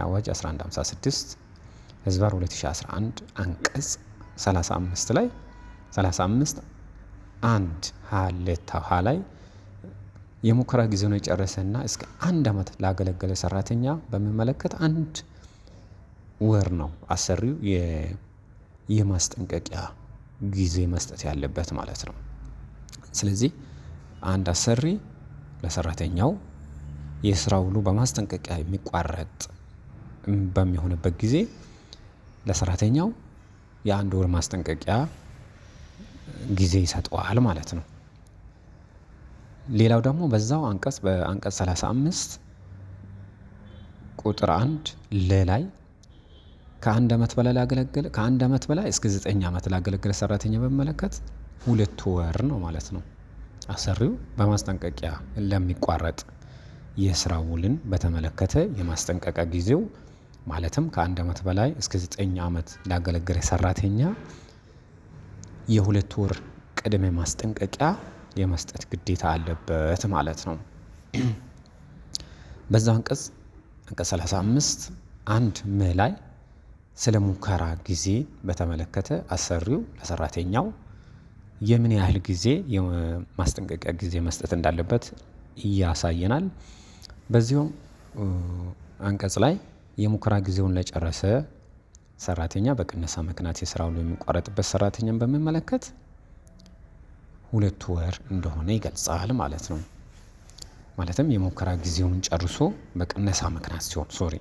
አዋጅ 1156 ህዝባር 2011 አንቀጽ 35 ላይ፣ 35 1 ሀሌታ ሀ ላይ የሙከራ ጊዜውን የጨረሰና እስከ 1 ዓመት ላገለገለ ሰራተኛ በሚመለከት 1 ወር ነው አሰሪው የማስጠንቀቂያ ጊዜ መስጠት ያለበት ማለት ነው። ስለዚህ አንድ አሰሪ ለሰራተኛው የስራ ውሉ በማስጠንቀቂያ የሚቋረጥ በሚሆንበት ጊዜ ለሰራተኛው የ1 ወር ማስጠንቀቂያ ጊዜ ይሰጠዋል ማለት ነው። ሌላው ደግሞ በዛው አንቀጽ፣ በአንቀጽ 35 ቁጥር 1 ለ ላይ ከ1 ዓመት በላይ ላገለገለ፣ ከ1 ዓመት በላይ እስከ 9 ዓመት ላገለገለ ሰራተኛ በሚመለከት 2 ወር ነው ማለት ነው። አሰሪው በማስጠንቀቂያ ለሚቋረጥ የስራ ውልን በተመለከተ የማስጠንቀቂያ ጊዜው፣ ማለትም ከ1 ዓመት በላይ እስከ 9 ዓመት ላገለገለ ሰራተኛ የ2 ወር ቅድመ ማስጠንቀቂያ የመስጠት ግዴታ አለበት ማለት ነው። በዛው አንቀጽ፣ አንቀጽ 35 1 መ ላይ ስለ ሙከራ ጊዜ በተመለከተ አሰሪው ለሰራተኛው የምን ያህል ጊዜ የማስጠንቀቂያ ጊዜ መስጠት እንዳለበት ያሳየናል። በዚሁም አንቀጽ ላይ የሙከራ ጊዜውን ለጨረሰ ሰራተኛ፣ በቅነሳ ምክንያት የስራ ውሉ የሚቋረጥበት ሰራተኛን በሚመለከት 2 ወር እንደሆነ ይገልጻል ማለት ነው። ማለትም የሙከራ ጊዜውን ጨርሶ በቅነሳ ምክንያት ሲሆን፣ sorry፣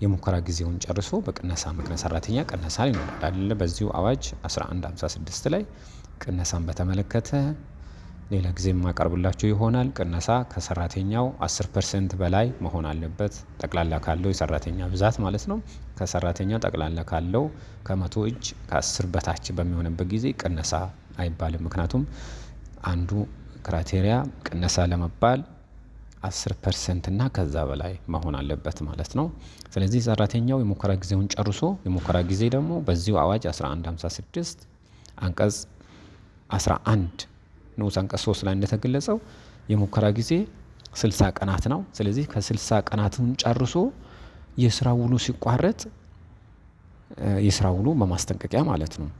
የሙከራ ጊዜውን ጨርሶ በቅነሳ ምክንያት ሰራተኛ ቅነሳ ይኖራል አይደለ? በዚሁ አዋጅ 1156 ላይ ቅነሳን በተመለከተ ሌላ ጊዜ የማቀርብላችሁ ይሆናል። ቅነሳ ከሰራተኛው 10% በላይ መሆን አለበት፣ ጠቅላላ ካለው የሰራተኛ ብዛት ማለት ነው። ከሰራተኛ ጠቅላላ ካለው ከ100 እጅ ከ10 በታች በሚሆንበት ጊዜ ቅነሳ አይባልም። ምክንያቱም አንዱ criteria ቅነሳ ለመባል 10% እና ከዛ በላይ መሆን አለበት ማለት ነው። ስለዚህ ሰራተኛው የሙከራ ጊዜውን ጨርሶ፣ የሙከራ ጊዜ ደግሞ በዚሁ አዋጅ 1156 አንቀጽ 11 ንዑስ አንቀጽ 3 ላይ እንደተገለጸው የሙከራ ጊዜ 60 ቀናት ነው። ስለዚህ ከ60 ቀናቱን ጨርሶ የስራ ውሉ ሲቋረጥ፣ የስራ ውሉ በማስጠንቀቂያ ማለት ነው።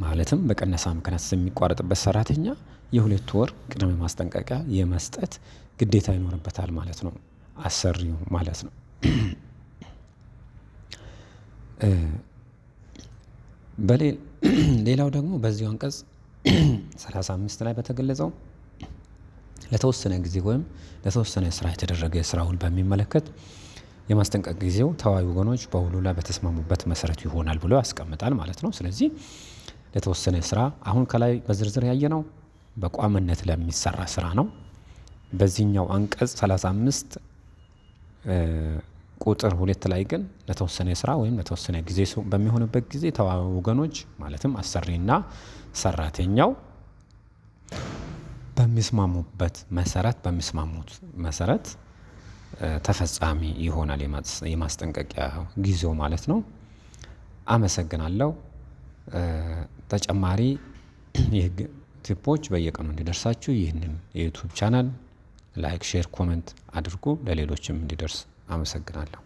ማለትም በቅነሳ ምክንያት የሚቋረጥበት ሰራተኛ የ2 ወር ቅድመ ማስጠንቀቂያ የመስጠት ግዴታ ይኖርበታል ማለት ነው። አሰሪው ማለት ነው። ሌላው ደግሞ በዚሁ አንቀጽ 35 ላይ በተገለጸው ለተወሰነ ጊዜ ወይም ለተወሰነ ስራ የተደረገ የስራ ውል በሚመለከት የማስጠንቀቅ ጊዜው ተዋዋይ ወገኖች በውሉ ላይ በተስማሙበት መሰረት ይሆናል ብሎ ያስቀምጣል ማለት ነው። ስለዚህ ለተወሰነ ስራ፣ አሁን ከላይ በዝርዝር ያየነው በቋሚነት ለሚሰራ ስራ ነው። በዚህኛው አንቀጽ 35 ቁጥር 2 ላይ ግን ለተወሰነ ስራ ወይም ለተወሰነ ጊዜ በሚሆንበት ጊዜ ተዋዋይ ወገኖች፣ ማለትም አሰሪና ሰራተኛው በሚስማሙበት መሰረት ተፈጻሚ ይሆናል የማስጠንቀቂያ ጊዜው ማለት ነው። አመሰግናለሁ። ተጨማሪ የህግ tip ኦች በየቀኑ እንዲደርሳችሁ ይህንን የ YouTube channel like፣ share፣ comment አድርጉ፣ ለሌሎችም እንዲደርስ። አመሰግናለሁ።